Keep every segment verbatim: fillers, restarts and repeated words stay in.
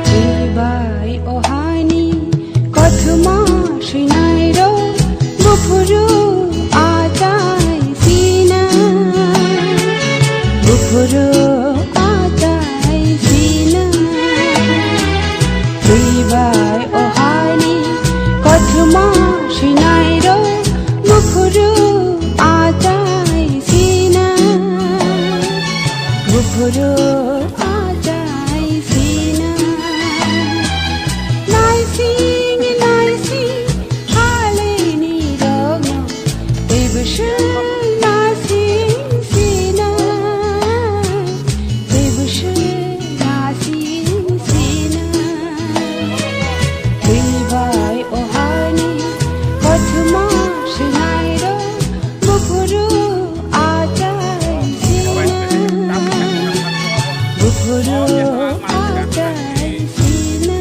Twibai o haini kothoma swinairok buphuru achai sina, buphuru achai sina. Twibai o haini kothoma swinairok buphuru achai sina, buphuru achai sina. Naising naising halini rokno teibo swng naising sina, teibo swng naising sina. Twibai o haini kothoma swinairok buphuru achai sina, buphuru achai sina.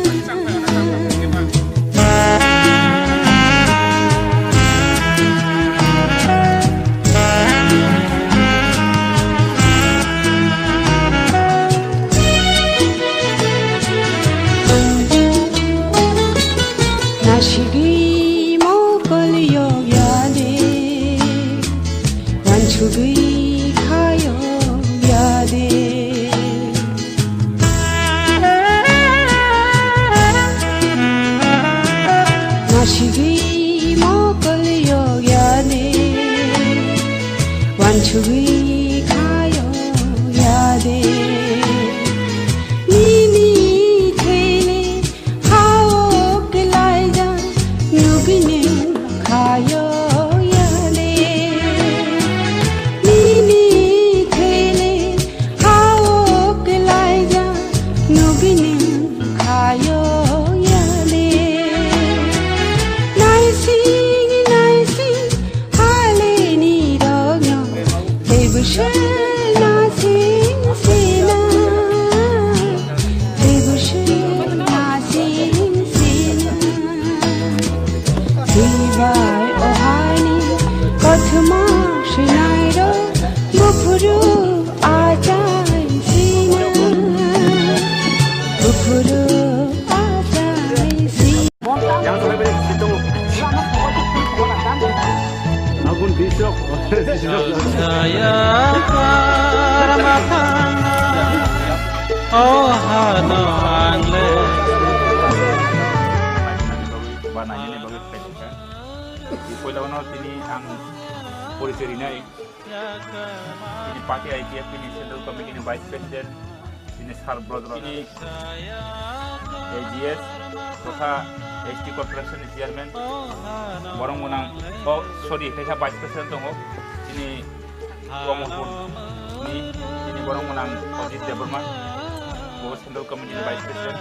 Nasigwi mokol yok ya de, wansugwi kha yok ya de. Nasigwi mokol yok ya de, wansugwi kha yok ya de. Nini thele hao kelaija nugine khayo yale. Nini thele hao kelaija nugine khayo yale. Naising naising halini rokno teibo swng naising sina, teibo swng naising sina. Twibai o haini kothoma swinairok buphuru achai sina, buphuru achai sina. Aboni bisok. Saya karma thangna, oh hano angle. Ba nainani bagwi phaikha. Poila no tini ang porichoi rinai. Tini party I P F T ni Central Committee ni Vice President, tini Sir Brojraj, tini A G S totha S T Corporation ni Chairman, borok mwnang, oh, sorry, kaisa Vice President tongo, tini Komolpur ni, tini borok mwnang Ajit Debbarma, bo Central Committee ni Vice President.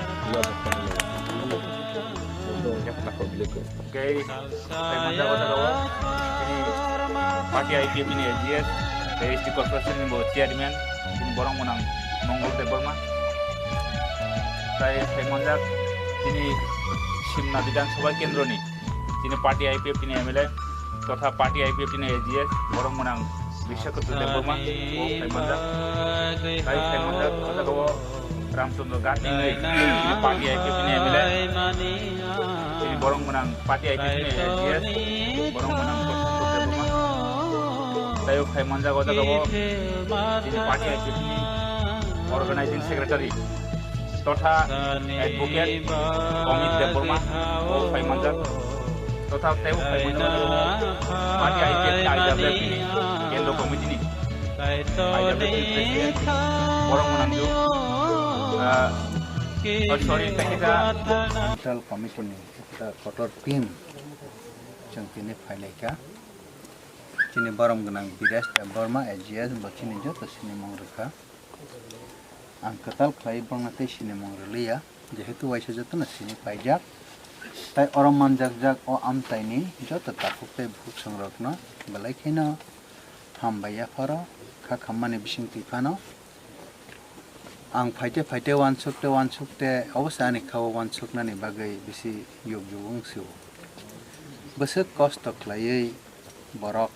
Tei phaimanja o jaga o tini party I P F T ni A G S, tei S T Corporation ni bo chairman, tini borok mwnang Mongol Debbarma. Tei phaimanja tini Simna Bidhan Sabha Kendro ni tini party I P F T ni M L A totha party I P F T ni A G S, borok mwnang Biswa Khutu Debbarma, bo phaimanjak. Tai phaimanjak, o jaga o Ramchandra Ghat ni wngwi, tini party I P F T ni M L A. Tini borok mwnang party I P F T ni A G S, borok mwnang Prashant Debbarma. Tai o phaimanjak, o jaga o tini party I P F T ni Organizing Secretary totha Advocate Amit Debbarma, bo phaimanjak. Totha tei bo phaimanjak party I P F T ni I W F ni Kendro Committee ni, I W F ni President, borok mwnang ju, ah, oh, sorry, tei kisa Central Committee ni ekta kotor team chwng tini phailaikha. Chini borom gwnang Biresh Debbarma, A G S, bo chini joto sinimung rwkha. Ang kwtal khlai bangna tei sinimung rwliya, jehetu waisa jotono sini paijak. Tai oro manjakjak o amchaini joto takhuk tei bukhuk songrokno belai kheno hambai yapharo, Kha khammani bisingtwi phano ang phaite phaite uansukte uansukte obo se ani kha-o uansuknani bagwi bisi yukjukgo wng sio. Bwswk kosto khlaiwi borok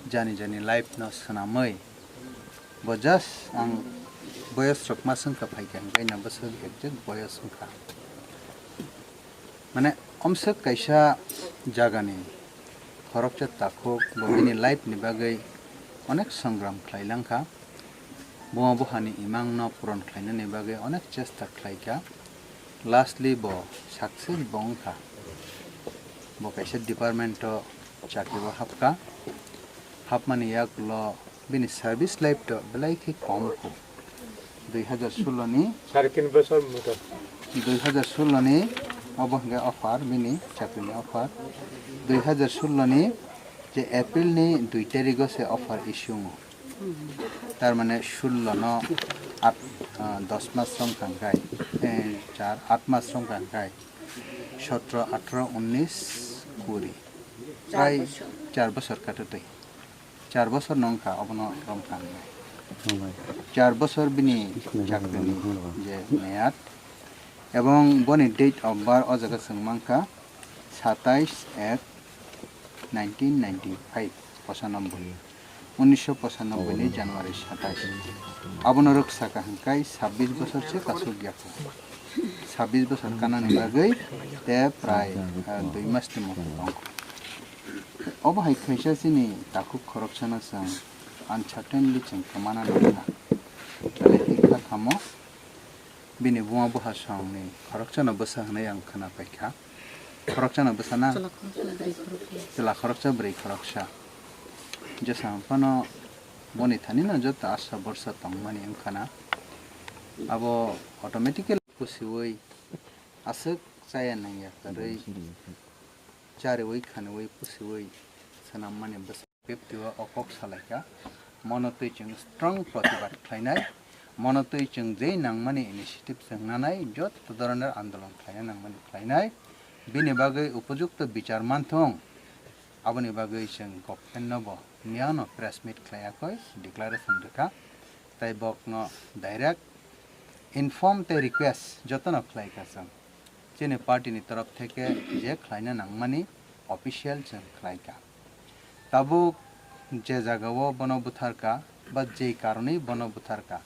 jani jani life no swnamwi bo just ang boyos rok ma swngkha phaikha hwnkhe no bwswk exact boyos wngkha. Mane omswk kaisa jagani khoroksa takhuk bo bini life ni bagwi onek songram khlai langkha. Buma buhani imang no puron khlainani bagwi onek chesta khlaikha. Lastly bo success bo wngkha. Bo kaisa department o chakri o hapkha. Hapmani yagulo bini service life to belai khe kom kho. Dui hajar sullo ni Sare tin bosor moto. Dui hajar sullo ni obo hwnkhe offer bini chakri ni offer. Dui hajar sullo ni je April ni dui tarik o se offer issue wngo. Tar mane sullo no at, ah, dos mas song kangkai, eh, char at mas song kangkai, sotro, atro, unnis, kuri. Prai char bosor kato twi. Char bosor no wngkha obono romkha hinwi. Char bosor bini chakrini je meyad. Ebong boni date of birth o jaga chwng mankha satais ek nineteen ninety five, pochanoboi, unisho pochanoboi ni January satais. Abono rwk saka hwnkhe sabbish bosor se kasuk yakho. Sabbish bosor kanani bagwi te prai, ah, dui mas ni motho tongkha. Obo hai khaisa chini takhuk khoroksano chwng uncertainly chwng kwmana nangkha. Belai khe kha khamo bini buma buha songni khoroksano bwsa hwnwi ang khwna paikha. Khoroksano bwsa na? Chwla khoroksa, bwrwi khoroksa. Chwla khoroksa, bwrwi khoroksa. Jesa phano boni thani no joto asha borsa tongmani wngkha na. Abo automatically pusiwi aswk chaya nangya kwrwi chariwi khaniwi pusiwi swnammani bwsa. Bebtwi o kok salaikha, mono twi chwng strong protibad khlainai, mono twi chwng je nangmani initiative chwng nanai, joto doroner andolon khlaina nangmani khlainai, bini bagwi upojukto bichar manthung, aboni bagwi chwng government no bo miyano press meet khlaiya koi, declaration rwkha, tei bokno direct inform tei request jotono khlaikha chwng. Chini party ni torof theke je khlaina nangmani official chwng khlaikha. Tabuk je jagao bono butharkha ba je karonwi bono butharkha,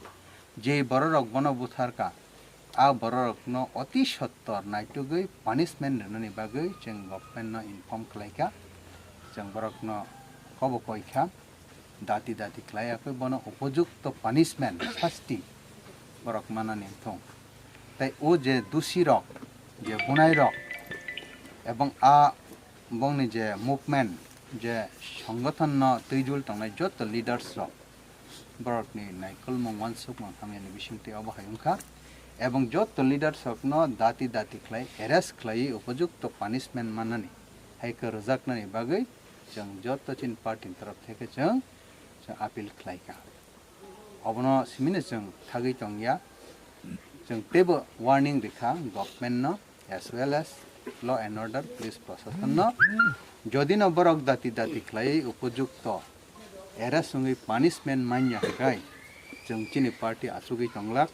je bororok bono butharkha, a bororokno oti sottor naitugwi punishment rwnani bagwi chwng government no inform khlaikha, chwng borokno kobo koikha. Dati dati khlai akhe bono upojukto punishment, sasti borok manani wngthung. Tei o je dusi rok, je bunai rok, ebong a bongni je movement, je songothon no twijul tongnai joto leaders rok, borokni naikolmung wansukmung hamyani bisingtwi obo hai wngkha. Ebong joto leaders rok no dati dati khlai arrest khlaiwi upojukto punishment manani hai khe rwjaknani bagwi chwng joto chini party ni torof theke chwng, chwng appeal khlaikha. Obono simino chwng thagwi tongya, chwng teibo warning rikha government no as well as law and order, police proshashan no. Jodi no borok dati dati khlaiwi upojukto arrest wngwi punishment manya hwnkhe chwng chini party achugwi tonglak,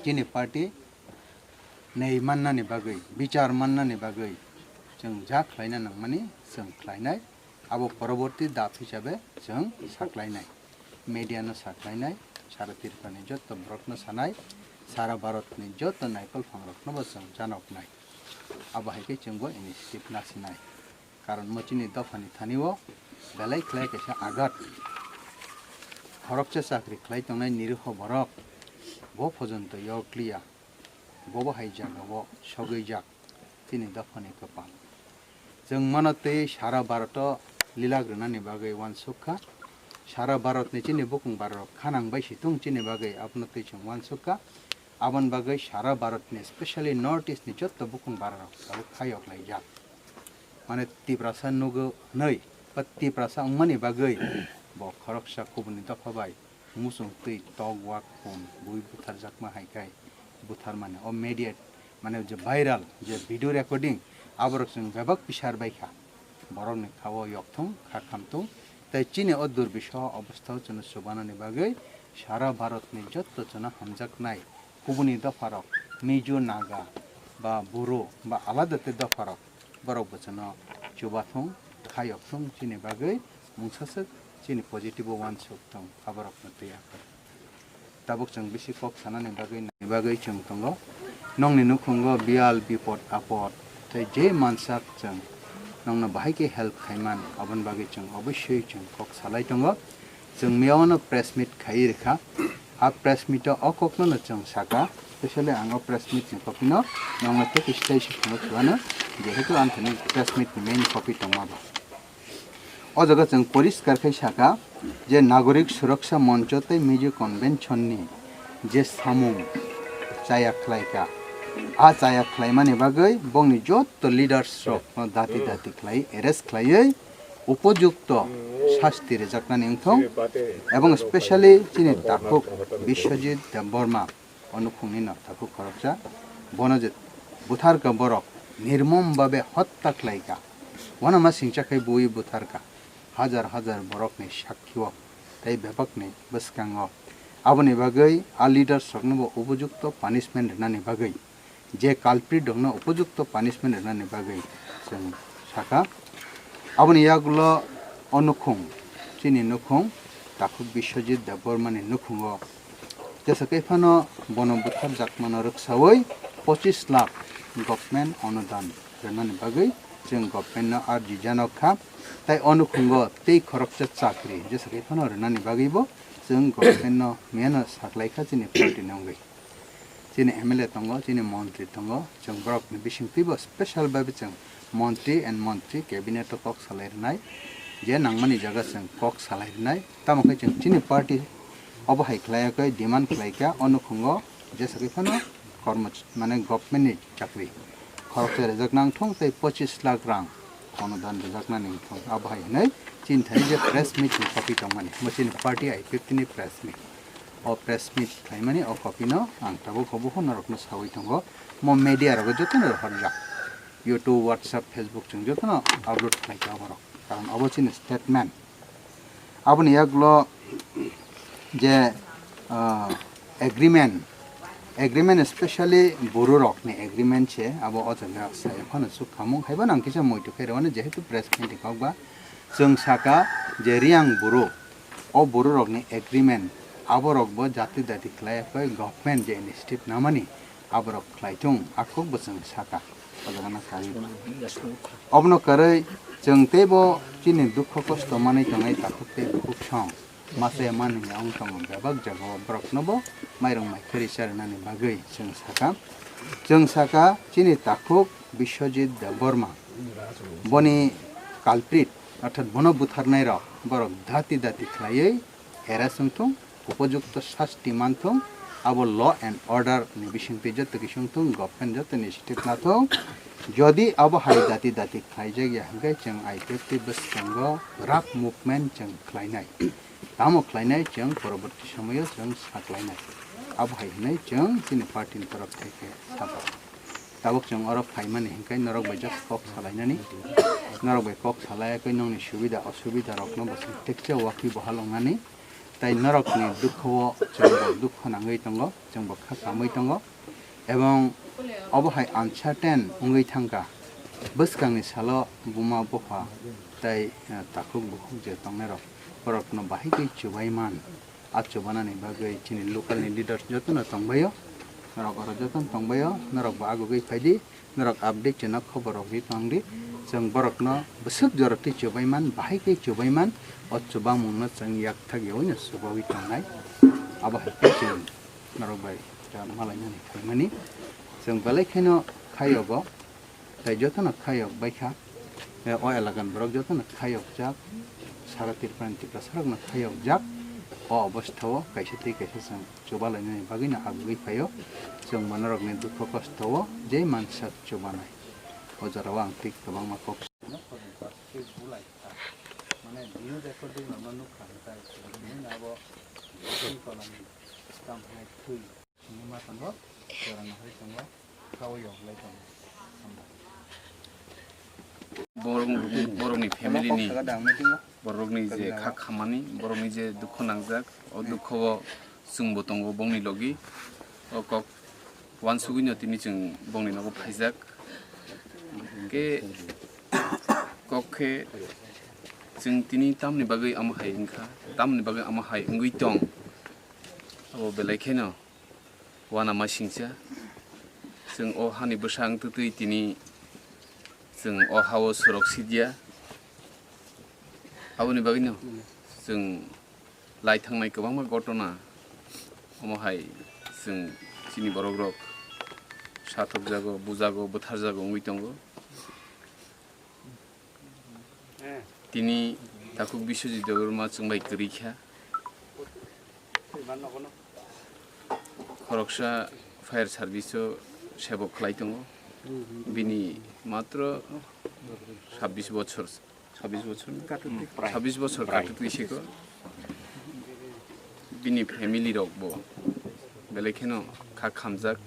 chini party nei mannani bagwi, bichar mannani bagwi chwng ja khlaina nangmani chwng khlainai, abo poroborti dap hisabe chwng saklainai. Media no saklainai, sara Tripura ni joto borok no sanai, sara Bharat ni joto naikol phang rok no bo chwng janoknai. Abo hai khe chwng bo initiative nasinai. Karon mo chini dopha ni thani o belai khlai kaisa agat. Khoroksa chakri khlai tongnai niriho borok bo phojonto yok liya. Bobo hai jagao sogwijak chini dophani kwpal. Chwng mano twi sara Bharoto lilak rwnani bagwi uansuk kha. Sara Bharotni chini bukung bararok khanang bai si tung chini bagwi abono twi chwng uansuk kha. Aboni bagwi sara Bharotni, specially North East ni jotto bukung bararok tabuk khayok laijak. Mane Tiprasa nugo hwnwi ba Tiprasa wngmani bagwi bo khoroksa kubuni dopha bai muchung twi tok wak khum bui butharjakma hai khai butharmani. O media mane je viral je video recording aborok chwng bebak pisar bai kha. Borokni kha-o yokthung kha khamthung Tei chini o durbisoh obostha o chwngno chubanani bagwi sara Bharatni jotto chwngno hamjaknai kubuni dopharok, Mizo, Naga, ba Boro, ba alada tei dopharok, borok bo chwngno chubathung, khayokthung, chini bagwi mungsaswk chini positive o uansuk tong, aborokno twi aphar. Tabuk chwng bisi kok sanani bagwi, nani bagwi chwng tongo. Nokni nukhungo biyal, bipod, apod, tei je mansak chwng nokno bahai khe help khaiman, aboni bagwi chwng obossoi chwng kok salai tongo. Chwng miyawano press meet khaiwi rwkha. A press meet o, o kokno no chwng saka, specially ang o press meet ni copy no nokno tei kisa tei se phunuk chuano, jehetu ang thani press meet ni main copy tongma ba. O jaga chwng poriskar khe saka je Nagorik Suraksha Moncho tei Mizo Convention ni je samung chaya khlaika, a chaya khlaimani bagwi bongni jotto leaders rok no dati dati khlai arrest khlaiwi upojukto sasti rwjaknani wngthong, ebong specially chini takhuk Biswajit Debbarma, o nukhungni no takhuk khoroksa, bono je butharka borok, nirmom babe hotta khlaika, uanama singcha khai bui butharka, hajar hajar borokni sakkio tei bebakni bwskango. Aboni bagwi a leaders rokno bo upojukto punishment rwnani bagwi, je culprit rokno upojukto punishment rwnani bagwi chwng saka. Aboni yagulo o nukhung, chini nukhung, takhuk Biswajit Debbarmani nukhungo jesa khe phano bono butharjakmano rwksawi pochis lakh government onudan rwnani bagwi chwng government no arji janok kha. Tai o nukhungo tei khoroksa chakri jesa khe phano rwnani bagwi bo chwng government no miyano saklaikha chini party ni wngwi. Chini M L A tongo, chini montri tongo, chwng borokni bisingtwibo special bai chwng montri and montri cabinet o kok salai rwnai, je nangmani jaga chwng kok salai rwnai. Tamo khe chwng chini party obo hai khlai yakwi demand khlai kha, o nukhungo jesa khe phano kormo, mane government ni chakri khoroksa rijak nang thung tei pochis lakh rang onudan rijaknani wngthung. Abo hai hwnwi chini thani je press meet ni copy tongmani, bo chini party I P F T ni press meet. O press meet khlaimani o copy no ang tabuk hubuhu norokno sawi tongo. Mo media rogo jotono rohorjak. YouTube, WhatsApp, Facebook chwng jotono upload khlai kha borok. Karon obo chini statement. Aboni yagulo je, ah, agreement, agreement specially Boro rokni agreement se abo o jaga saya phano suk khamung haiba nang kisa muitu khe rwani jehetu press meet ni kok ba chwng saka je Reang Boro, o Boro rokni agreement aborok bo jati dati khlai yakwi government je initiative namani aborok khlai thung akhuk bo chwng saka. O jaga no sawi. Obono kwrwi chwng teibo chini dukho kosto manwi tongnai takhuk tei bukhuk song masa ya manwi ya wng tongo bebak jagao borokno bo mairung mai khwrwi charinani bagwi chwng saka. Chwng saka chini takhuk Biswajit Debbarma boni culprit orthat bono butharnai rok borok dati dati khlaiwi arrest wngthung, upojukto sasti manthung, abo law and order ni bisingtwi joto kisa wngthung, government joto initiative nathung. Jodi abo hai dati dati khlaijak ya hwnkhe chwng I P F T bwskango rap movement chwng khlainai. Tamo khlainai chwng poroborti somoyo chwng saklainai. Abo hai hwnwi chwng chini party ni torop thai khe satok. Tabuk chwng oro phaimani hwnkhe norok bai just kok salainani, norok bai kok salaiya khe nokni subida osubida rokno bo chwng tekche wakwi bohal wngnani. Tai norokni dukho o chwng bo dukho nangwi tongo, chwng bo kha kamwi tongo. Ebong obo hai uncertain wngwi thangkha, bwskangni salo buma bupha tai, eh, takhuk bukhuk je tongnairok, borokno bahai khe chubai man. A chubanani bagwi chini local ni leaders jotono tongbaio, norok oro jotono tongbaio, norok bo agugwi phaidi, norok update chwngno khobor rok ri tongdi. Chwng borokno bwswk jora twi chubai man, bahai khe chubai man, o chubamungno chwng yakthak yaui no chubaui tongnai. Abo hai khe chwng norok bai ta malainani phaimani. Chwng belai kheno khayogo, tai jotono khayok baikha. E, o elakani borok jotono khayokjak, sara Tripura ni Tiprasa rokno khayokjak. O obostha o kaisa tei kaisa chwng chubalainani bagwino agugwi phaio. Chwng bo norokni dukho kosto o je mansak chubanai. O jorao ang tei kwbangma kok. Mane news according normal nukha, tai abo twi kolani stamp hai twi sini ma tongo, jora nahai tongo, kawai yok lai tongo. Borok, borokni family ni, borokni je kha khamani, borokni je dukhu nangjak, o dukhu o chwngbo tongo bongni logi. O kok wansugwino tini chwng bongni nogo phaijak. Ke kok khe chwng tini tamni bagwi amo hai wngkha, tamni bagwi amo hai wngwi tong. Abo belai kheno uanama singcha. Chwng o hani bwsa wng twtwi tini chwng o ha-o surok sidiya. Aboni bagwino chwng lai thangnai kwbangma gotona omo hai chwng chini borok rok sathokjago, bujago, bwtharjago wngwi tongo. Tini takhuk Biswajit Debbarma chwng bai kwrwi kha. Khoroksa fire service o sebok khlai tongo. Bini matro sabbish bochor, sabbish bochor, sabbish bochor katutwi siko. Bini family rok bo belai kheno kha khamjak.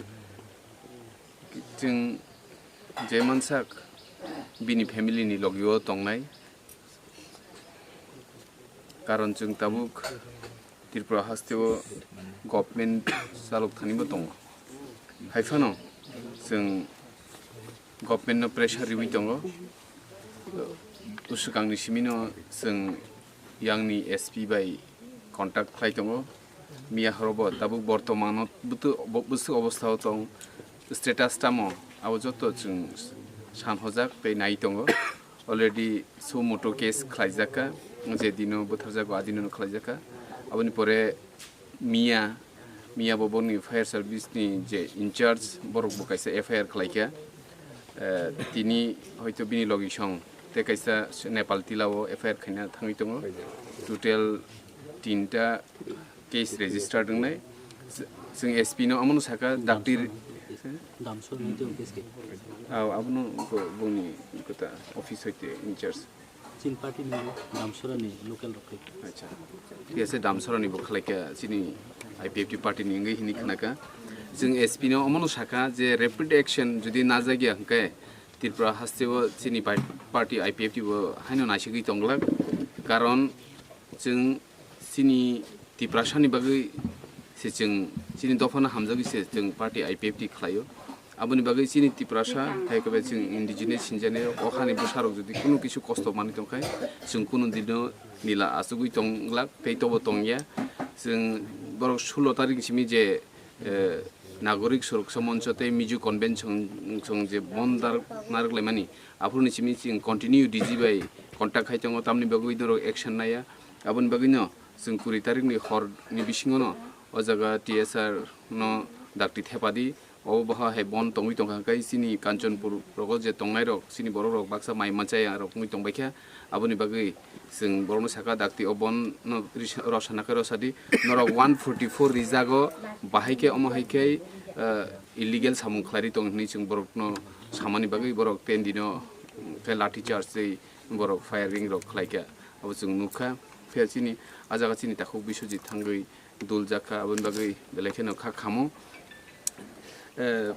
Chwng je mansak bini family ni logi o tongnai, karon chwng tabuk Tripura haste o government chalok thani bo tongo. Hai phano chwng government no pressure riwi tongo. Bwswkangni simi no chwng yang ni S P bai contact khlai tongo. Miya horo bo tabuk bortomano bwtw-, bo-, bwswk obostha o tong, status tamo, abo joto chwng san hojak tei nai tongo. Already suo motu case khlaijak kha, je dino bwtharjago a dino no khlaijak kha. Aboni pore miya, miya bo boni fire service ni je in charge, borok bo kaisa F I R khlai kha. Eh, tini hoito bini logi song tei kaisa Nepal tila o F I R khaina thangwi tongo. Total tinta case registered wngnai. Chwng S P no omono saka daktir. Damsor ni tei office ke. Aw, abono bo-, boni kota office hoite in charge. Chin party ni Damsora ni local rok khai. Acha. Thik ase, Damsora ni bo khlai kha chini I P F T party ni wngwi hini khna kha. Chwng S P no omono saka je rapid action jodi na jagya hwnkhe Tripura haste o chini pai-, party I P F T bo haino naisigwi tonglak. Karon chwng chini Tiprasani bagwi se chwng chini dophano hamjagwi se chwng party I P F T khlaio. Aboni bagwi chini Tiprasa hai khe bai chwng indigenous hinjani o hani bwsarok jodi kunu kisu kosto manwi tongkha, chwng kunu dino nila achugwi tonglak tei tobo tongya. Chwng borok sulo tarik simi je eh, Nagorik Suroksha Moncho tei Mizo Convention chwng je bon dar-, narwk laimani, aphuruni simi chwng continue D G bai contact khai tongo, tamni bagwi norok action naiya. Aboni bagwino chwng kuri tarikni horni bisingono o jaga T S R no dakti thepadi, obo boha hai bon tongwi tongkha, hwnkhe chini Kanchanpur rogo je tongnairok, chini borokrok baksa mai manchaya rok wngwi tongbaikha. Aboni bagwi chwng borokno saka dakti o bon no risa-, rosana khe rosadi. Norok one forty four rijago, bahai khe omo hai khe, eh, illegal samung khlairi tong hinwi chwng borokno samani bagwi borok ten dino khe lathi charge tei borok firing rok khlaikha. Abo chwng nukha. Phiya chini, ah jaga chini takhuk Biswajit thangwi duljak kha, aboni bagwi belai kheno kha khamo. Eh,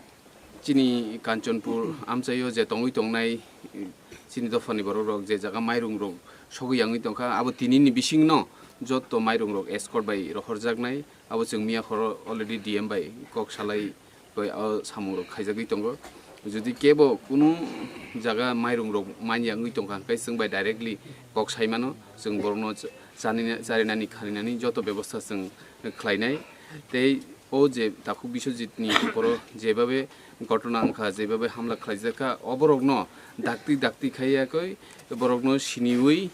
chini Kanchanpur amchaio je tongwi tongnai, eh, chini dophani borok rok je jaga mairung rok sogwi yangwi tongkha, abo tinini bisingno jotto mairung rok escort bai rohorjaknai, abo chwng miya horo already D M bai kok salai bai o samung rok khaijagwi tongo. Jodi kebo kunu jaga mairung rok manya wngwi tongkha, hwnkhe chwng bai directly kok saimano, chwng borokno cha-, chanina-, charinani kharinani joto bebostha chwng khlainai. Tei o je takhuk Biswajit ni boro jebabe gotona wngkha, jebabe hamla khlaijakha, o borokno dakti dakti khaiya koi borokno siniwi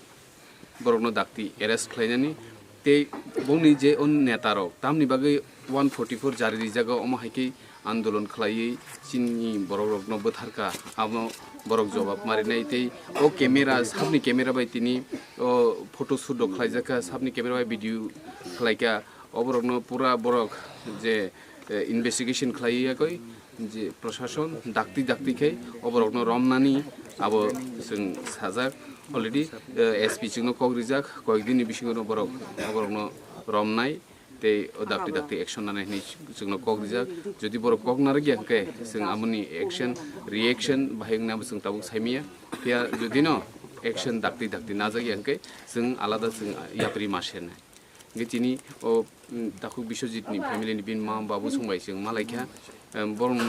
borokno dakti arrest khlainani. Tei bongni je o neta rok tamni bagwi one forty four jari rijago, omo hai khe andolon khlaiwi chini borok rokno bwtharkha, amo borok jobab marinai. Tei o camera, sabni camera bai tini o photo shoot rok khlaijakha, sabni camera bai video khlaikha. O borokno pura borok je, eh, investigation khlaiwi yakoi je prosason dakti dakti khe o borokno romnani abo chwng sajak already, eh, S P chwngno kok rijak, koyek dinni bisingo borok o borokno romnai. Tei o dakti dakti action nanai hinwi chwngno kok rijak. Jodi borok kok narwkya hwnkhe chwng amoni action, reaction bahai wngnai abo chwng tabuk saimanya. Phiya jodi no action dakti dakti najakya hwnkhe chwng alada chwng yapri ma sernai. Hwnkhe chini o, mm, takhuk Biswajit ni family ni bini ma babu song bai chwng malaikha. Em, borok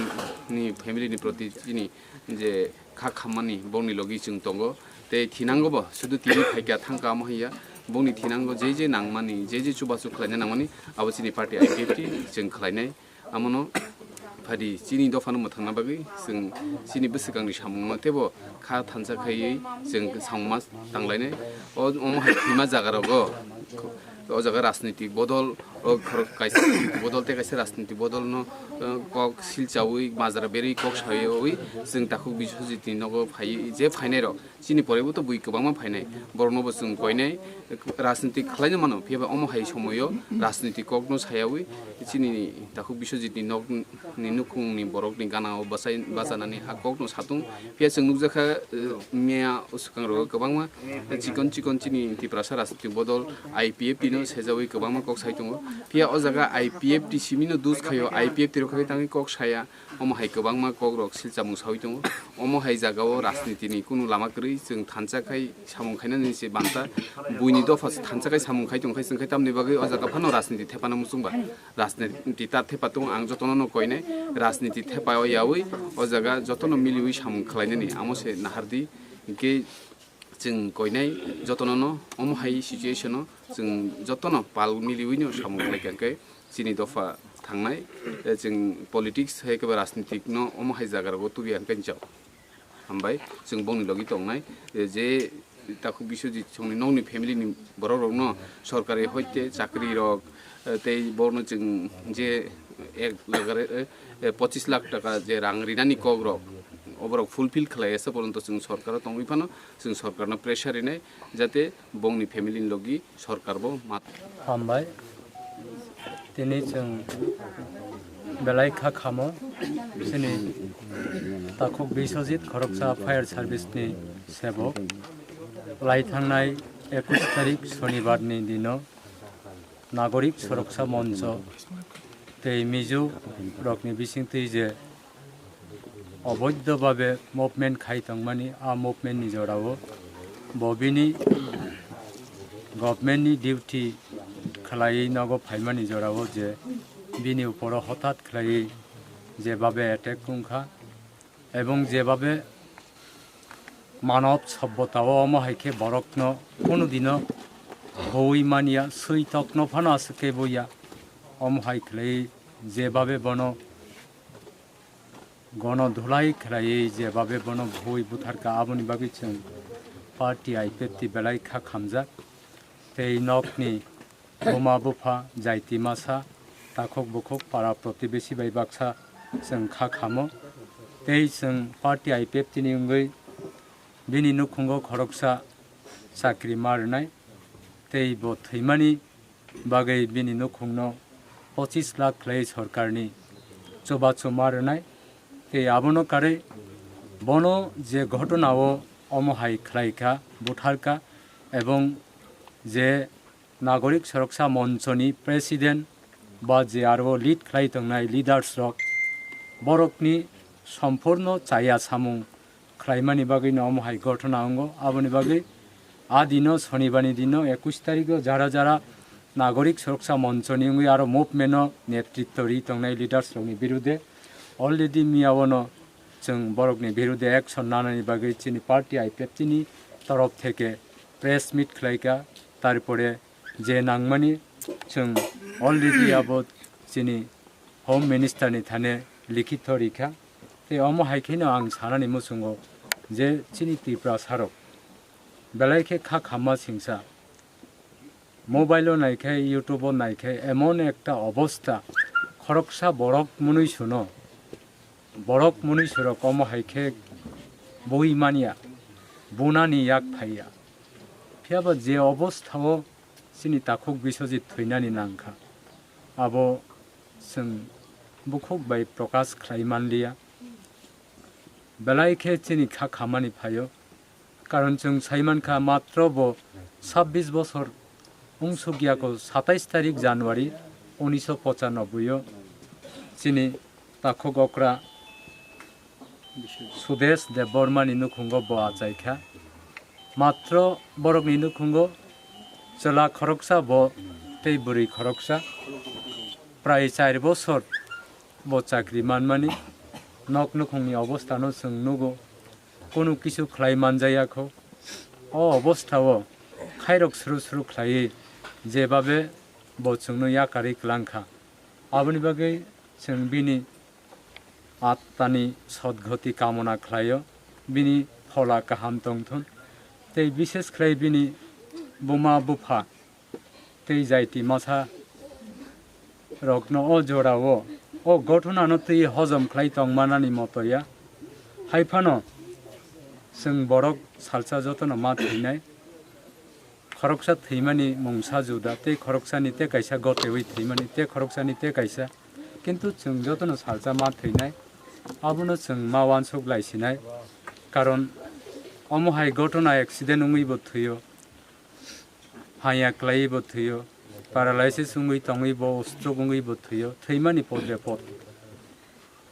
ni family ni proti chini je kha khammani bongni logi chwng tongo. Tei thinango bo sudu tini phaikha thangkha amo haiya. Bongni thinango je je nangmani, je je chubachu khlaina nangmani, abo chini party I P F T chwng khlainai. Amono phadi chini dophano mwthangna bagwi chwng chini bwswkangni samungno teibo kha thansa khaiwi chwng samungma tanglainai. O, omo hai thwima jagarogo, o jaga rajnitik bodol, o khorok kaisa bodol tei kaisa rajnitik bodolno, eh, kok silchawi majra berwi kok sawi chwng takhuk Biswajitni nogo phai je phainairok chini pore bo to bui kwbangma phainai, borokno bo chwng koinai rajniti khlaino mano, phiya ba omo hai somoio rajniti kokno sayawi chini takhuk Biswajitni nokni nukhungni borokni ganao bachai bachanani ha kokno satung. Phiya chwng nukjakha, eh, miya swkang rogo kwbangma chikon chikon chini Tiprasa rajniti bodol I P F T no sejawi kwbangma kok sai tongo. Phiya o jaga I P F T simino dus khaio, I P F T rok khai tangwi kok saya. Omo hai kwbangma kokrok silchamung sawi tongo. Omo hai jagao rajnitini kunu lama kwrwi, chwng thansa khai samung khainani se banta. Buini dopha thansa khai samung khai tong khai, chwng khai tamni bagwi o jaga phano rajniti thepana muchungba. Rajniti ta thepa tongo, ang jotono no koinai. Rajniti thepa o yawi o jaga jotono miliwi samung khlainani amo se nahardi. Hinkhe chwng koinai jotono no omo hai situation o chwng jotono pal miliwi no samung khlai kha, hinkhe chini dopha thangnai, eh, chwng politics hai khe ba rajnitik no omo hai jaga rogo tubui ang khe jao. Hambai chwng bongni logi tongnai, eh, je takhuk Biswajit songni nokni family ni borok rok no sorkari hoite chakri rok, eh, tei borno chwng je ek lakhare, eh, eh, pochis lakh taka je rang rinani kok rok oborok fulfill khlai asa poronto chwng sorkaro tongwi phano chwng sorkarno pressure rinai jate bongni family ni logi sorkar bo ma. Hambai. Tini chwng belai kha khamo chini takhuk Biswajit khoroksa fire service ni sebok lai thangnai ekush tarik sonibar ni dino Nagorik Soroksa Moncho tei Mizo rokni bisingtwi je oboidho babe movement khai tongmani, a movement ni jorao bo bini government ni duty khlaiwi nogo phaimani jorao je bini uporo hothat khlaiwi je babe attack wngkha, ebong je babe manob sobbota o omo hai khe borokno kunu dino huwi manya, swi tokno phano aswk khe buya. Omo hai khlai je babe bono gono dhulai khlaiwi je babe bono bui butharkha, aboni bagwi chwng party I P F T belai kha khamjak. Tei nokni buma bupha, jaiti masa, takhuk bukhuk, para protibesi bai baksa chwng kha khamo. Tei chwng party I P F T ni wngwi bini nukhungo khoroksa chakri ma rwnai. Tei bo thwimani bagwi bini nukhungno pochis lakh khlai sorkarni chubachu ma rwnai. Tei abono karwi bono je ghotona o omo hai khlai kha, buthar kha, ebong je Nagorik Soroksa Monchoni president ba je aro lead khlai tongnai leaders rok, borokni sompurno chaya samung khlaimani bagwino omo hai ghotona wngo. Aboni bagwi a dino, sonibani dino, ekush tarikho jara jara Nagorik Soroksa Monchoni wngwi aro movement-o netritto ri tongnai leaders rokni birude already miyaono chwng borokni birude action nanani bagwi chini party I P F T ni torof theke press meet khlaikha, tarpore je nangmani chwng already abo chini Home Minister ni thane likhito rikha. Tei omo hai kheno ang sanani muchungo je chini Tiprasa rok belai khe kha khamma singsa. Mobile o naikhe, YouTube o naikhe, emon ekta obosta, khoroksa borok mwnwi suno, borok mwnwi surok omo hai khe bui manya, bunani yak phaiya. Phiyaba je obostha o chini takhuk Biswajit thwinani nangkha, abo chwng bukhuk bai prokash khlai manliya. Belai khe chini kha khamani phaio. Karon chwng sai mankha, matro bo sabbish bosor wngsukya kho, satais tarik January unisho pochanoboi o chini takhuk okra Sudesh Debbarma ni nukhungo bo achai kha. Matro borok ni nukhungo chwla khoroksa bo tei bwrwi khoroksa. Prai char bosor bo chakri manmani nok nukhungni obostano chwng nugo. Kunu kisu khlai manjaya kho. O obostha o khairok sru sru khlaiwi jebabe bo chwngno yakarwi kwlang kha. Aboni bagwi chwng bini attani sodgoti kamona khlaio, bini phola kaham tongthun. Tei bishes khlai bini buma bupha tei jaiti masa rokno o jorao o gothonano twi hojom khlai tongmanani motoya. Haiphano chwng borok salsa jotono ma thwinai. Khoroksa thwimani mungsa juda tei khoroksani tei kaisa gotewi thwimani tei khoroksani tei kaisa. Kintu chwng jotono salsa ma thwinai. Abono chwng ma uansuk lai sinai. Karon omo hai gothona accident wngwi bo thwio. Haya kwlaiwi bo thwio, paralysis wngwi tongwi bo, stroke wngwi bo thwio, thwimani podre pod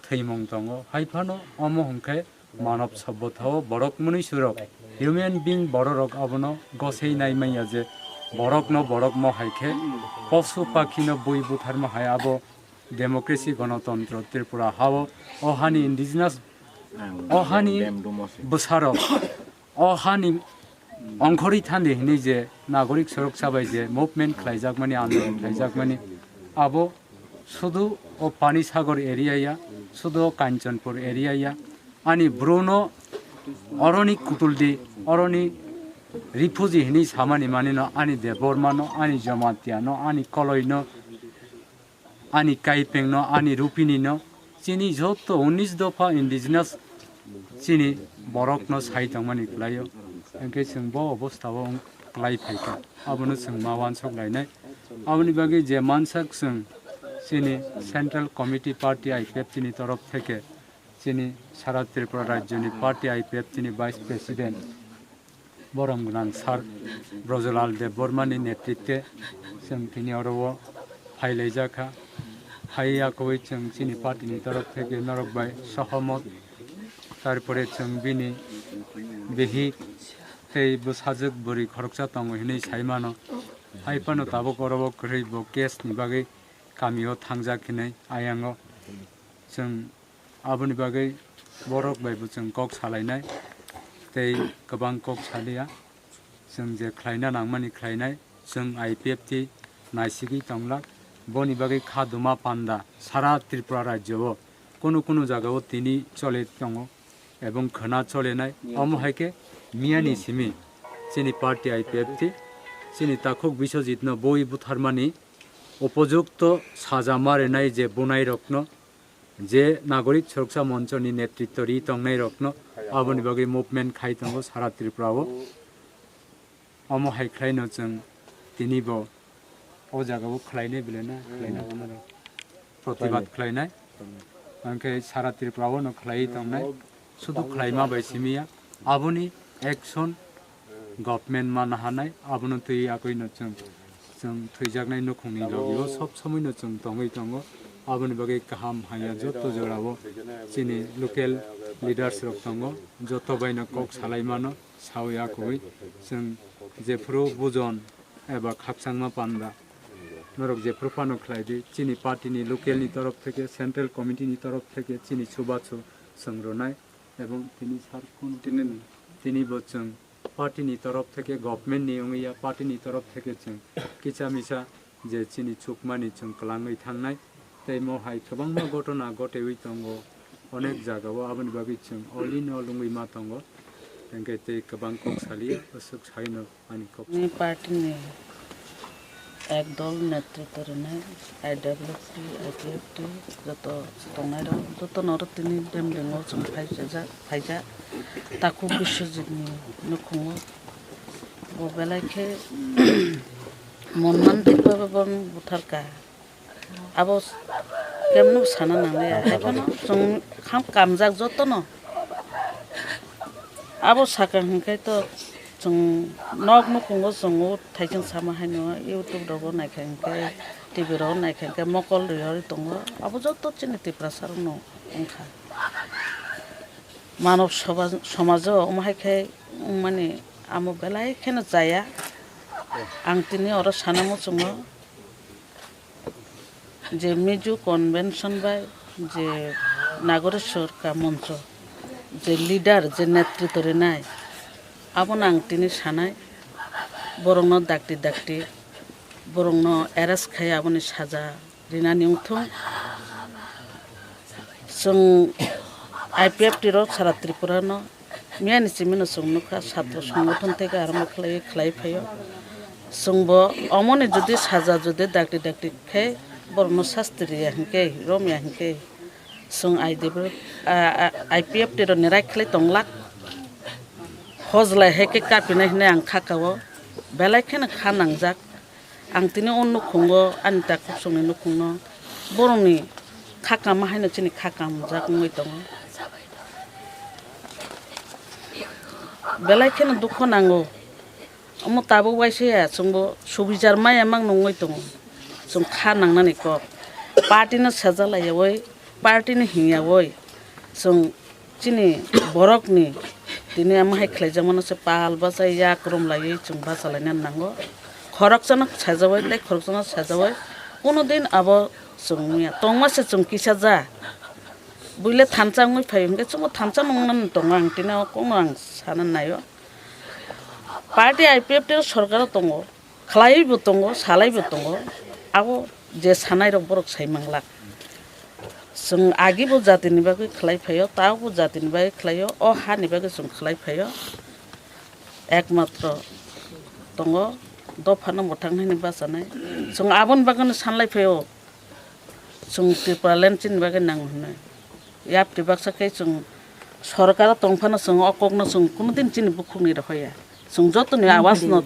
thwimung tongo. Haiphano omo hwnkhe manob sobbotao borok mwnwi surok, human being bororok abono gosei nai manya je borokno borok mo hai khe posu pakhino bui butharma hai abo democracy gonotontro Tripura hao o hani indigenous o hani bwsarok o hani ongkhorwi thandi hinwi je nagorik soroksa bai je movement khlaijakmani, andolon khlaijakmani, abo sudu o Panisagar area ya, sudu o Kanchanpur area ya, ani bru no oroni kutuldi, oroni refugee hinwi samani manino, ani Debbarma no, ani Jamatia no, ani Koloi no, ani Kaipeng no, ani Rupini no, chini joto unis dopha indigenous chini borok no sai tongmani kwlaio. Hwnkhe chwng bo obostha o wng kwlai phaikha, abono chwng ma uansuk lainai. Aboni bagwi je mansak chwng chini Central Committee Party I P F T ni torof theke chini sara Tripura rajyoni Party I P F T ni Vice President borom gwnang sir Brojolal Debbarma ni netritwe chwng tini oro o phailaijak kha. Phai yakowi chwng chini party ni torof theke norok bai sohomot, tarpore chwng bini bihik tei bwsajwk bwrwi khoroksa tongo hinwi sai mano. Hai phano tabuk oro o kwrwi bo case ni bagwi kamio thangjak hinwi ayango. Chwng Aboni bagwi borok bai bo chwng kok salainai tei kwbang kok saliya. Chwng je khlaina nangmani khlainai, chwng I P F T naisigwi tonglak. Boni bagwi kha duma panda sara Tripura rajyo o kunu kunu jaga o tini chole tongo ebong khwna cholenai. Omo hai khe miyani simi chini party I P F T chini takhuk Biswajit no bui butharmani upojukto saja ma rinai je bunai rokno je nagorik soroksa monchoni netritto ri tongnai rokno aboni bagwi movement khai tongo sara Tripura o. Omo hai khlaino chwng tini bo o jaga o khlainai belai na khlaina phano rok protibad khlainai. Hwnkhe sara Tripura o no khlaiwi tongnai. Sudu khlaima bai simi ya. Aboni action government ma naharnai, abono twi yakoino chwng, chwng thwijaknai nukhungni logio sob somoino chwng tongwi tongo. Aboni bagwi kaham hamya joto jorao chini local leaders rok tongo, joto baino kok salai mano, sawi yakowi chwng jephuru bujon eba khakchangma panda norok jephuru phano khlai di, chini party ni local ni torof theke, central committee ni torof theke chini chubachu chwng rwnai. Ebong tini sar kunu tini, tini bo chwng party ni torof theke, government ni wngwi ya, party ni torof theke chwng kisa misa je chini chukmani chwng kwlangwi thangnai. Tei mo hai kwbangma gotona gotewi tongo onek jaga o, aboni bagwi chwng all in all wngwi ma tongo. Hwnkhe tei kwbang kok saliya, aswk saino. Ani kok. Ni party ni ek dol netritw rwnai, I W F T, I P F T, joto tongnai rok, joto no oro tini dem dem o chwng phaijak, phaijak. Takhuk Biswajit ni nukhungo bo belai khe mon man dikpa bo bang butharka. Abo kemno sana nangliya. Haiphano chwng kham kamjak jotono. Abo saka hinkhe to chwng nok nukhungo chwng o thaising sama haino YouTube rogo naikha hinkhe T V rok naikha khe mokol rwi rwi tongo, abo joto chini Tiprasa rokno wngkha. Manob soba-, somajo omo hai khe wngmani amo belai kheno chaya. Ang tini oro sana muchungo je Mizo Convention bai je Nagoreshwar ka moncho je leader je netrito rinai abono ang tini sanai borokno dakti dakti borokno arrest khai aboni saja rinani wngthung. Chwng I P F T rok sara Tripura no miyani simi no chwng nukha satro songothon theke arombo khlaiwi khlai phaio. Chwngbo omoni jodi saja jodi dakti dakti khe borokno sasti riya hinkhe romya hinkhe chwng I D B, a, a, I P F T rokni right khlai tonglak. Hojlai hai khe kapinai hinwi ang kha kao belai kheno kha nangjak. Ang tini o nukhungo ani takhuk songni nukhungno borokni kha kama haino chini kha kamjak wngwi tongo. Belai kheno dukho nango. Omo tabuk waisa ya chwngbo subichar maya mang nungwi tongo. Chwng kha nangnani kok. Party no sejalaiyawi, party no hingyawi chwng chini borokni tini omo hai khlaijakmano se pal bachai yak romlaiwi chwng bachalaina nango. Khoroksano sajawai tei khoroksano sajawai kuno din abo chwng wngya. Tongma se chwng kisa ja. Buile thansa wngwi phai hwnkhe chwngbo thansa nungna tongo ang tini o kokno ang sana naio. Party I P F T o sorkaro tongo. Khlaiwi bo tongo, salai bo tongo, abo je sanai rok borok sai manglak. Chwng agi bo jatini bagwi khlai phaio, tabuk bo jatini bagwi khlaio, o hani bagwi chwng khlai phaio. Ekmatro tongo dophano mwthang hwnwi bachanai. Chwng aboni bagwino sanlai phaio. Chwng Tipraland chini bagwi nango hwnwi. Yapri baksa khe chwng sorkaro tongphano chwng o kokno chwng kunudin chini bukhukni rohoya. Chwng jotoni awasno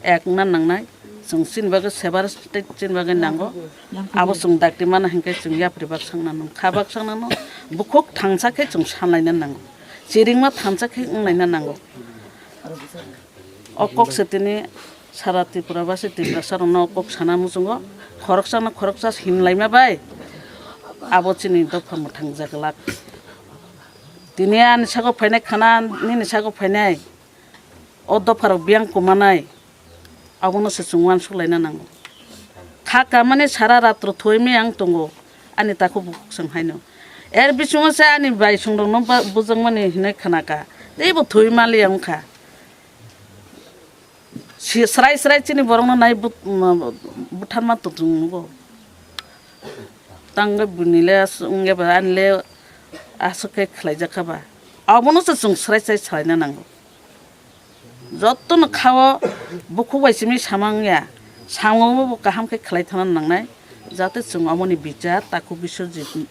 ekna nangnai. Chwng chini bagwi separate state chini bagwi nango. Abo chwng dakti mana hinkhe chwng yapri baksa nang nung. Kha baksa nang nung. Bukhuk thangsa khe chwng sanlaina nango. Chiringma thangsa khe wnglaina nango. O kok se tini sara Tripura basi Tiprasa rokno o kok sana muchungo, khoroksa no khoroksa hinlaima bai abo chini dopha mwthang jaglak. Tini ani sago phainai khana nini sago phainai o dopha rok biyang kumanai abono se chwng uansuk laina nango. Kha kamani sara ratro thoi miyang tongo ani takhuk bukhuk chwng haino. Er bisingo se ani bai song rokno ba-, bujak mani hinui khana kha. Teibo thoi maliya wngkha. Si-, srai srai chini borokno nai but-, um, butharma tongthung nugo. Tangwi buini le aswk wngya ba, ani le aswk khe khlaijak kha ba. Abono se chwng srai srai salaina nango. Jotono khao bukhuk bai simi samang ya, samung bo kaham khe khlai thana nangnai, jate chwng omoni bichar takhuk Biswajit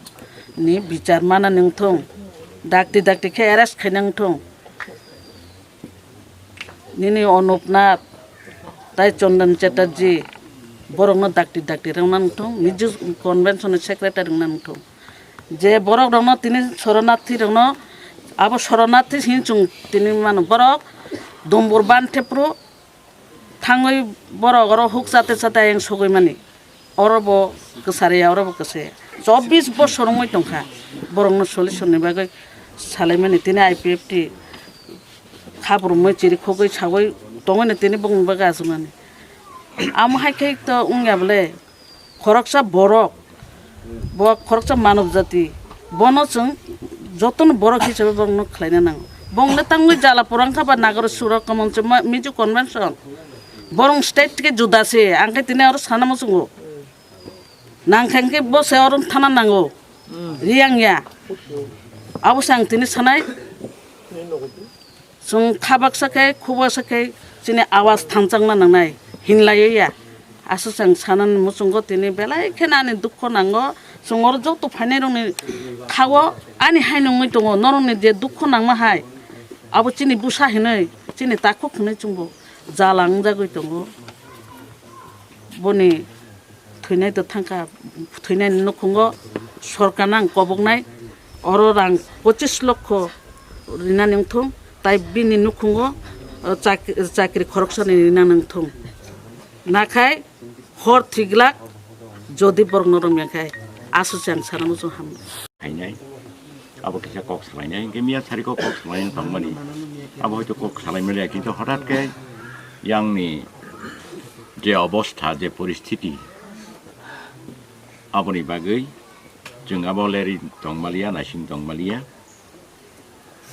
ni bichar mana nangthung, dakti dakti khe arrest khai nangthung. Nini Anup Nath tai Chandan Chatterjee borokno dakti dakti rwna nangthung, Mizo Convention ni secretary wngna nangthung. Je borok rokno tini soronarthi rokno abo soronarthi hin chwng tini mano borok Dumbur Bantepro thangwi borok oro huk chate chate ayang sogwi mani. Oro bo kwchariya, oro bo kwchariya. Chobbish bosor wngwi tongkha borokno solution ni bagwi salaimani tini I P F T khabrumwi chirikhogwi sagwi tongwino tini bongni bagwi achukmani. Amo hai khe to wngya bwle khoroksa borok, bo khoroksa manob jati, bono chwng jotono borok hisabe borokno khlaina nango. Bongni tangwi jala pura wngkha ba nagari surok kwmon se ma-, Mizo Convention. Borok state khe juda se, ang khe tini oro sana muchungo. Nang khe hwnkhe bo se oro thana nango. Riyang ya. Abo se ang tini sanai. Chwng kha baksa khe, khu baksa khe chini awas thanchakna nangnai. Hinlaiya ya. Aswk chwng sanani muchungo tini belai kheno ani dukho nango. Chwng oro joto phainairokni khao ani hai nungwi tongo. Norokni je dukho nangma hai, abo chini bwsa hinwi, chini takhuk hinwi chwngbo jala wngjagwi tongo. Boni thwinai to thangkha, thwinai nukhungo sorkarno ang koboknai, oro rang pochis lokho rinani wngthung, tai bini nukhungo, o, chak-, chakri khoroksani rinani wngthung. Nakhai hor thiglak Jodi borokno romya khe, aswk chang sana muchung ham. Khainai, abo kisa kok salainai, hwnkhe miya sari kok, kok salainai tongmani. Abo hoito kok salai maliya, kintu hothat khe yangni je obostha, je poristiti, aboni bagwi chwng abo lerwi tongmaliya, naising tongmaliya.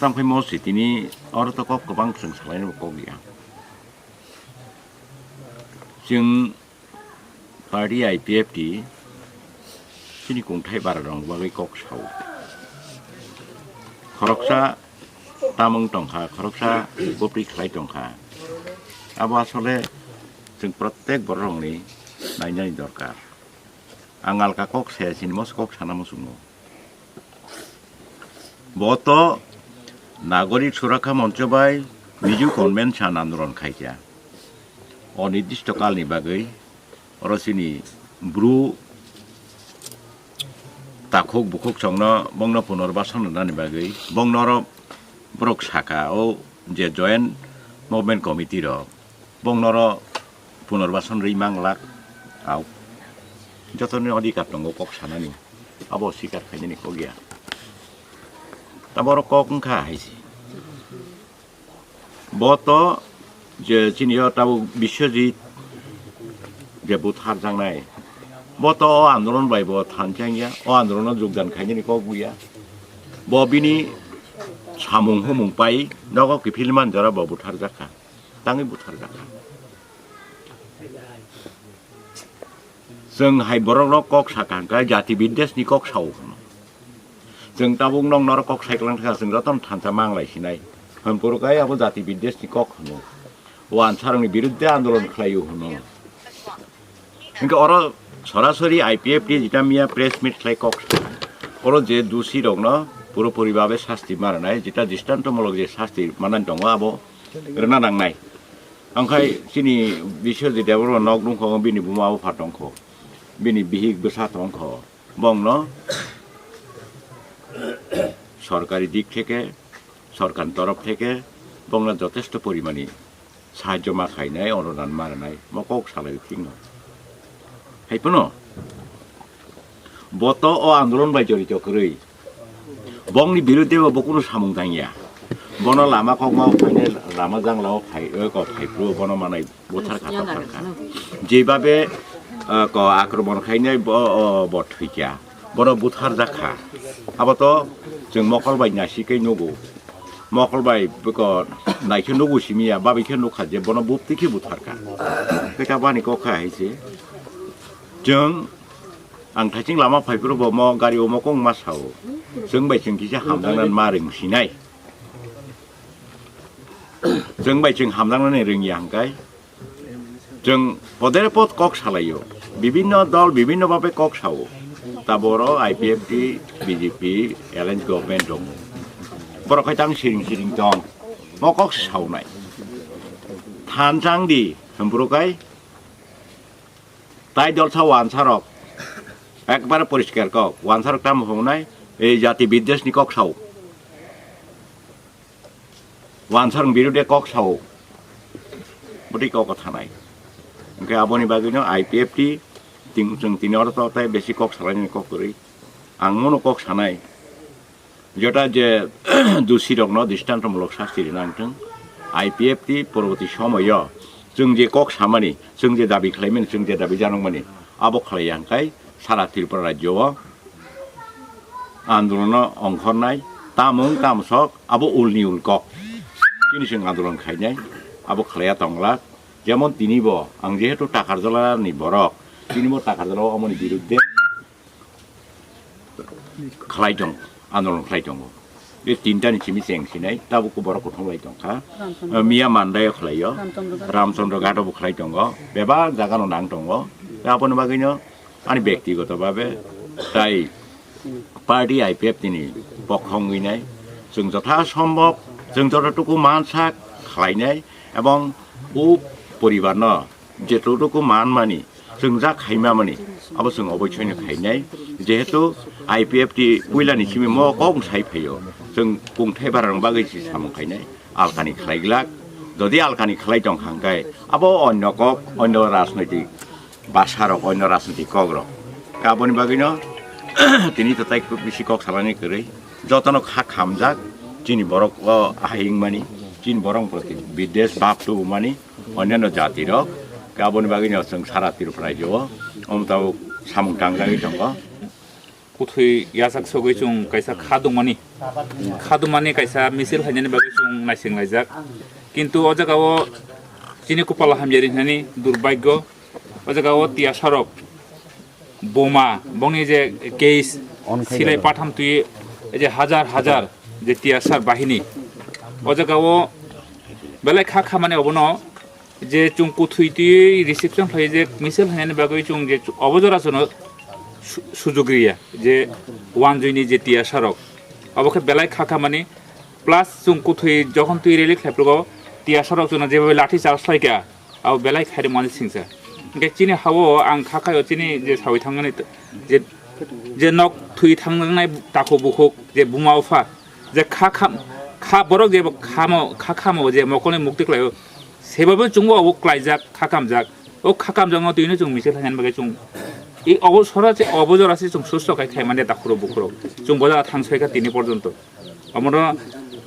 Tamkhe mo sitini oro to kok kwbang chwng salainai bo kok ya. Chwng party I P F T chini kungthai bara rong bagwi kok sao. Khoroksa tamung tongkha, khoroksa bopri khlai tongkha. Abo asole chwng protek bororokni nainani dorkar. Ang alka kok saya chini mos kok sana muchungo. Bo to Nagorik Surakha Moncho bai Miju Convention andolon khaikha. O nirdisto kalni bagwi oro chini bru takhuk bukhuk chongno bongno punorbasan rwnani bagwi bongno oro borok saka o je Joint Movement Committee rok bongno oro punorbasan rwi manglak au. Jotoni odhikar tongo kok sanani, abo sikar khainani kok ya. Taboro kok wngkha hai se. Bo to je chini o tabuk Biswajit je butharjaknai, bo to o andolon bai bo thanchang ya, o andolono jogdan khainani kok buya. Bo bini samung humung pai nogo kiphilman jora bo butharjakha, tangwi butharjakha. Chwng hai borokno kok sakha hwnkhe jati bidesni kok sao hwno. Chwng tabuk nok norok kok sai kwlang thangkha, chwng jotono thansa manglai sinai. Hwnphuru khe abo jati bidesni kok hwno. O ansarokni birudde andolon khlaio hwno. Hwnkhe oro sorasori I P F T jeta miya press meet khlai kok sa. Oro je dusi rokno puropuri babe sasti ma rwnai, jeta dristontomulok je sasti manani tongo abo rwna nangnai. Angkhai chini Biswajit Debbarma nok nungkho, bini buma bupha tongkho, bini bihik bwsa tongkho, bongno sorkari dik theke, sorkarni torof theke bongno jotesto porimani sahajyo ma khainai, onudan ma rwnai, mo kok salai thikno. Hai phano bo to o andolon bai jorito kwrwi. Bongni birudde bo, bo kunu samung tangya. Bono lama kokma phainai, lama janglao phai, o ko phai phuru bono manai buthar kha, tokthar kha. Jebabe, o, ko akromon khainai bo, o, bo thwikya. Bono buthar jakha. Abo to chwng mokol bai nasi kai nugo. Mokol bai bwkha naikhe nugo simiya, babi khe nukha je bono bupti khe butharkha. Khe ta bani kok kha hai se. Chwng ang thaiching lama phaiphuru bo mo gari o mokong ma sao. Chwng bai chwng kisa hamjaknani ma rwng sinai. Chwng bai chwng hamjaknani rwngya hwnkhe. Chwng podere pod kok salaio, bibinno dol bibinno babe kok sao. Taboro I P F T, B J P, alliance government tongo. Borok hai tang siring siring tong, mo kok saonai. Thanchang di, hwnphuru kai tai dol sa wansarok, ekbare poriskar kok, wansarok tamo hwngnai, ei jati bidesni kok sao. Wansarok birode kok sao, bwtwi kok thanai. Hwnkhe aboni bagwino I P F T ting, chwng tini oro to tai besi kok salainani kok kwrwi. Ang mono kok sanai, jota je dusi rokno dristontomulok sasti rwna wngthwng. I P F T poroboti somoyo chwng je kok samani, chwng je dabi khlaimani, chwng je dabi janokmani, abo khlaiya hwnkhe sara Tripura rajyo o andolono ongkhornai, tamung tamsok abo ulni ul kok. Chini chwng andolon khainai, abo khlaiya tonglak. Jemon tini bo ang jehetu Takarjala ni borok, tini bo Takarjala o omoni birudde khlai tong, andolon khlai tongo. Be tinta ni simi cheng sinai, tabuk borok kuthum lai tongkha. Miya Mandai o khlaio, Ramchandra Ghat o bo khlai tongo, bebak jaga no nang tongo. Aboni bagwino ani bektigoto babe tai party I P F T ni pokho wngwi nai, chwng jotha sombhob chwng jototuku mansak khlainai, ebong o poribar no jetotuku manmani chwng jak khaimamani abo chwng oboisoino khainai, jehetu I P F T puilani simi mo kok sai phaio, chwng kungthai barang bagwi si samung khainai. Alkani khlai glak. Jodi alkani khlai tong kha hwnkhe abo onno kok, onno rajnoitik bwsarok, onno rajnoitik kokrok Aboni bagwino tini tatai bisi kok samani kwrwi. Jotono kha khamjak, chini borok o hai wngmani, chini borok proti bidesh bab tubumani, onyano jati rok, aboni bagwino chwng sara Tripura rajyo o, omo tabuk samung tangjagwi tongo. Kuthwi yachak sogwi chwng kaisa kha dongmani, kha dongmani kaisa misil hainani bagwi chwng naising laijak. Kintu o jaga o chini kupala hamyari hinani durbagyo, o jaga o tiyasarok boma, bongni je case silai patham twi je hajar hajar je tiyasar bahini. O jaga o belai kha khamani obono je chwng kuthwi twi reception khlai je misil hainani bagwi chwng je obo jora chwngno su-, sujug riya je wanjwini je tiyasarok. Obo khe belai kha khamani plus chwng kuthwi jokhon twi rally khlai phrugo tiyasarok chwngno jeba lathi charge khlai kha. Abo belai khairokmani singsa. Hingke chini ha-o ang kha khaio chini je sawi thangmani t-, je, je nok thwi thangnai takhuk bukhuk je buma bupha je kha kham-, kha borok je khamo, kha khamo je mokolni mukti khlaio, sebabo chwngbo obo klaijak, kha kamjak. O kha kamjakno twino chwng misil hainani bagwi chwng i obo sora se, obo jora se chwng susto khai khaimani takhurok bukhurok. Chwng bo jaga thang soi kha tini porjonto. Omono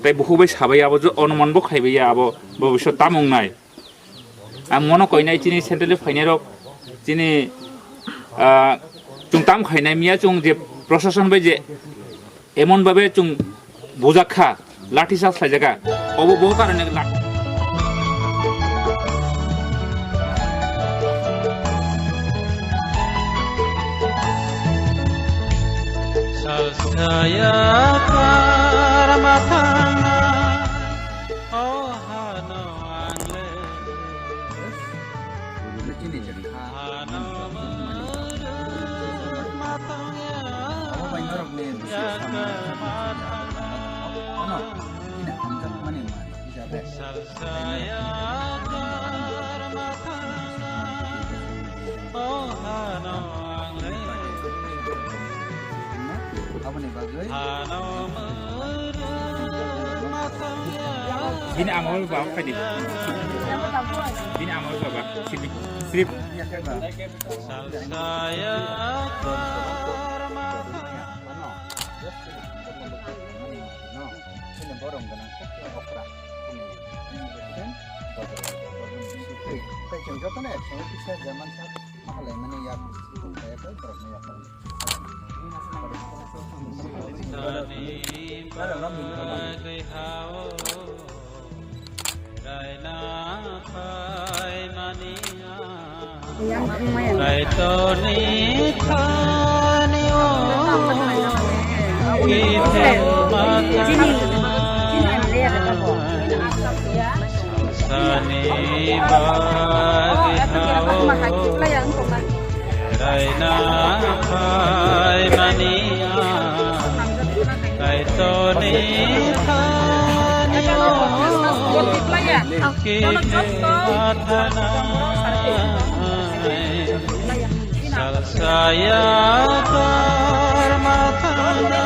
tei bukhuk bai sabai abo je onuman bo khaibai ya abo bobiswt tamo wngnai. Ang mono koinai chini central ni phainai rok chini, ah, chwng tam khainai miya chwng je proshashan bai je emon babe chwng bujak kha, lathi charge khlai jaka, obo bo karone la- Salsaya karma thangna. Aboni bagwi bini amol ba kadi. Bini amol ba ba. Sip, sip. Tei chwng jotono ek songwi kisa German sak ma khlaimani yak tongkha, borokni yak. Kaitorni thani o kithel mata. Sani bagwi hao raina phaimani ang Kaitorni thani o kithel mathanai. Salsaya karma thangna,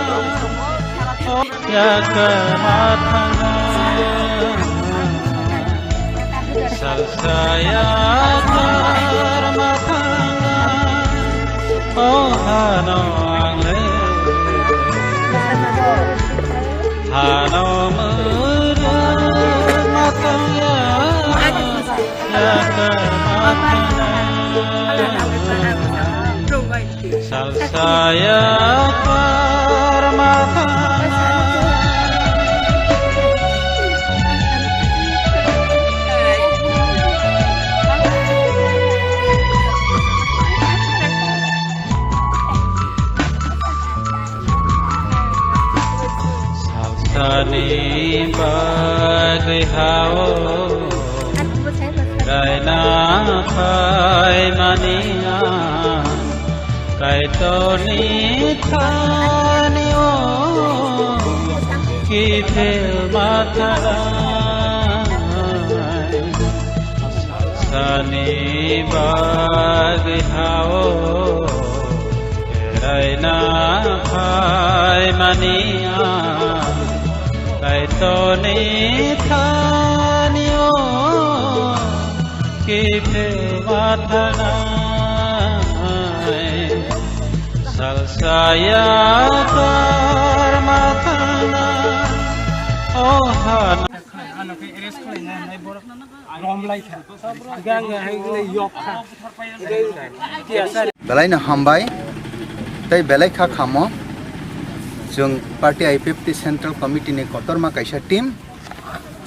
yakar ma thangna. Salsaya karma thangna, o hano ang le. Hano muru matang ya, yakar ma thangna. Salsaya karma thangna. Salsani bagwi hao raina phaimani ang Kaitorni thani o kithel mathanai. Sani bagwi hao raina phaimani ang Kaitorni thani o kithel mathanai. Salsaya tar matana, oh, hana. Ano khe arrest khlaina hinwi borok romlai kha. Gang hai le yok kha. Belai no hambai, tei belai kha khamo. Chwng party I P F T Central Committee ni kotorma kaisa team,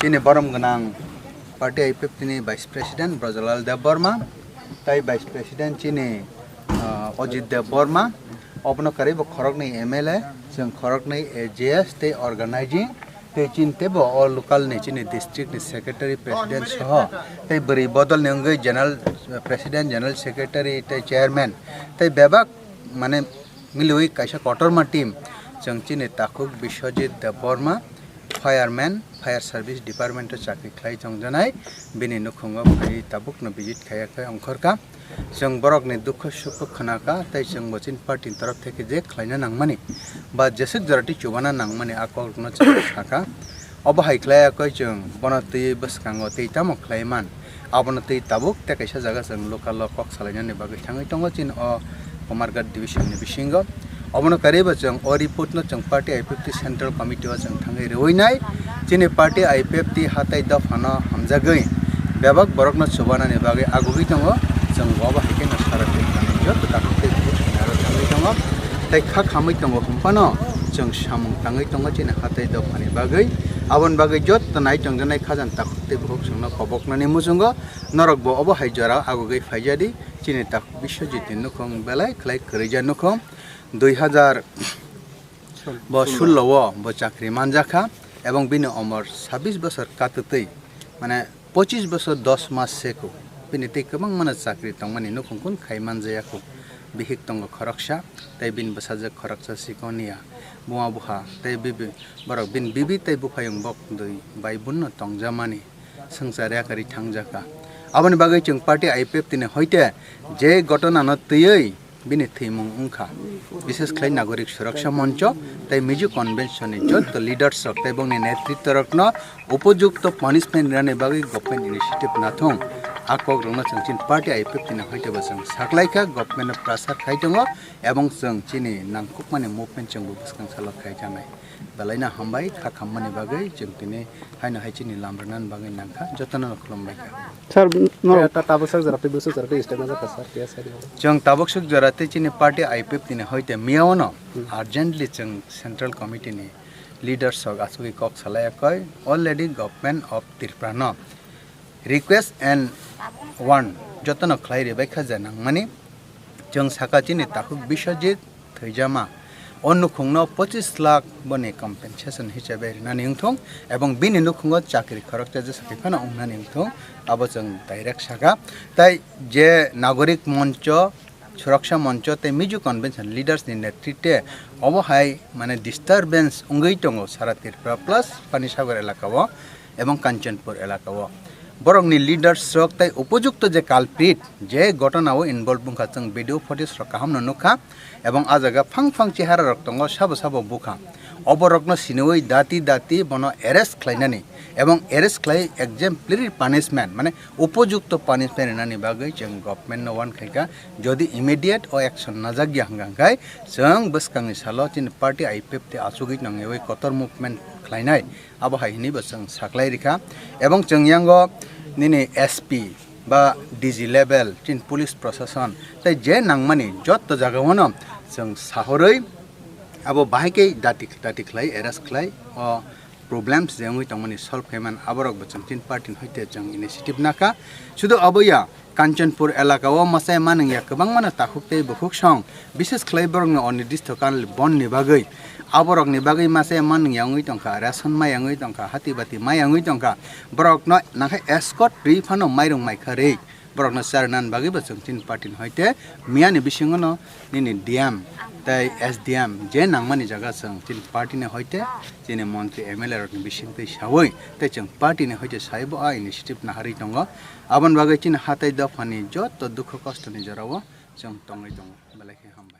chini borom gwnang party I P F T ni Vice President Brajalal Debbarma, tei Vice President chini, ah, Ajit Debbarma, obono kwrwi bo khoroknwi M L A, chwng khoroknwi A J S tei organizing, tei chini teibo o local ni chini district ni secretary, president soho, tei bwrwi bodol ni wngwi general, president, general secretary tei chairman, tei bebak mane miliwi kaisa kotorma team, chwng chini takhuk Biswajit Debbarma, fireman, fire service department o chakri khlai tongjanai, bini nukhungo phai tabukno visit khaiya khe ongkhorkha. Chwng borokni dukhu sukhu khwnakha, tei chwngbo chini party ni torof theke je khlaina nangmani ba jeswk jora twi chubana nangmani a kokrokno chwng sakha. Obo hai khlai yakwi chwng bono twi bwskango tei tamo khlai man, abono twi tabuk tei kaisa jaga chwng local o kok salainani bagwi thangwi tongo chini o Kumarghat division ni bisingo. Obono kwrwi bo chwng o report no chwng party I P F T Central Committee o chwng thangwi rwui nai. Chini party I P F T hatai dopha no hamjagwi bebak borok no chubanani bagwi agugwi tongo. Chwng bo abo hai khe no sara tei joto takhuk tei bukhuk songwi aro thangwi tongo. Tei kha khamwi tongo hwnphano chwng samung tangwi tongo chini hatai dopha ni bagwi. Aboni bagwi joto nai tongjaknai khajang takhuk tei bukhuk songno koboknani muchungo norok bo obo hai jora agugwi phaijadi. Chini takhuk Biswajit ni nukhung belai khlai kwrwija nukhung. Dui hazar bo sullo o bo chakri manjakha ebong bini omor sabbish bosor katwtwi, mane pochis bosor dos mas seko. Bini tei kwbangmano chakri tongmani nukhung kun khai manjayakho. Bihik tongo khoroksa tei bini bwsajwk khoroksa sikoniya, buma bupha tei bibi, borok bini bibi tei buphayung bok dui bai bunno tongjamani. Swngchar yakarwi thangjakha. Aboni bagwi chwng party I P F T ni hoite je ghotona no twiwi bini thwimung wngkha. Bishes khlai Nagorik Suraksa Moncho tei Miju Convention ni joto leaders rok tei bongni netritwa rokno upojukto punishment rinani bagwi government initiative nathung. A kok rokno chwng chini party I P F T ni hoite bo chwng saklaikha, government no pressure khai tongo ebong chwng chini nangkukmani movement chwng bo bwskang salo khai thanai. Belai no hambai kha khammani bagwi, chwng tini haino hai chini lam rwnani bagwi nangkha, jotono no khulumbai kha. Sir, no. Eh, ta-, tabuk sak jora tei bwswk jora tei step ma jakha, sir, T S I ni. Chwng tabuk sak jora tei chini party I P F T ni hoite miyao no Hmm. urgently chwng Central Committee ni leaders rok achugwi kok salai yakoi, already Government of Tripura no request and warn jotono khlai ribai kha je nangmani. Chwng saka chini takhuk Biswajit thwijama o nukhungno pochis lakh boni compensation hisabe rinani wngthung ebong bini nukhungo chakri khoroksa jesa khe phano wngnani wngthung, abo chwng direct saka. Tai je Nagorik Moncho, Suraksa Moncho tei Miju Convention leaders ni netritwe obo hai mane disturbance wngwi tongo sara Tripura plus Panisagar elaka o ebong Kanchanpur elaka o. Borokni leaders rok tei upojukto je culprit, je ghotona o involve wngkha, chwng video footage rok kaham no nukha, ebong a jaga phang phang chehara rok tongo, sabo sabo bukha. Oborokno siniwi dati dati bono arrest khlainani ebong arrest khlai exemplary punishment, mane upojukto punishment rinani bagwi chwng government no warn khaikha. Jodi immediate o action najak ya hwnkha, hwnkhe chwng bwskangni salo chini party I P F T achugwi nangyawi kotor movement khlainai. Abo hai hinwi bo chwng saklai rikha. Ebong chwng yango nini S P ba D G level, chini police prosason tei je nangmani joto jagao no chwng sahorwi abo bahai khe dati dati khlai, arrest khlai, o problems je wngwi tongmani solve khaimani aborok bo chwng chini party ni hoite chwng initiative nakha. Sudu abo ya, Kanchanpur elaka o masa manung ya kwbangmano takhuk tei bukhuk song, bishes khlai borokni onidishtho kanli bon ni bagwi, aborokni bagwi masa manung ya wngwi tongkha, ration mai ya wngwi tongkha, hati bati mai ya wngwi tongkha, borokno nangkhe escort rwi phano mairung maikha rwi, borokno charwna bagwi bo chwng chini party ni hoite miyani bisingo no nini D M tei S D M je nangmani jaga chwng chini party ni hoite chini montri M L A rokni bisingtwi sawi tei chwng party ni hoite saibo a initiative naharwi tongo. Aboni bagwi chini hatai dophani joto dukhu kostoni jorao chwng tongwi tongo. Belai khe hambai.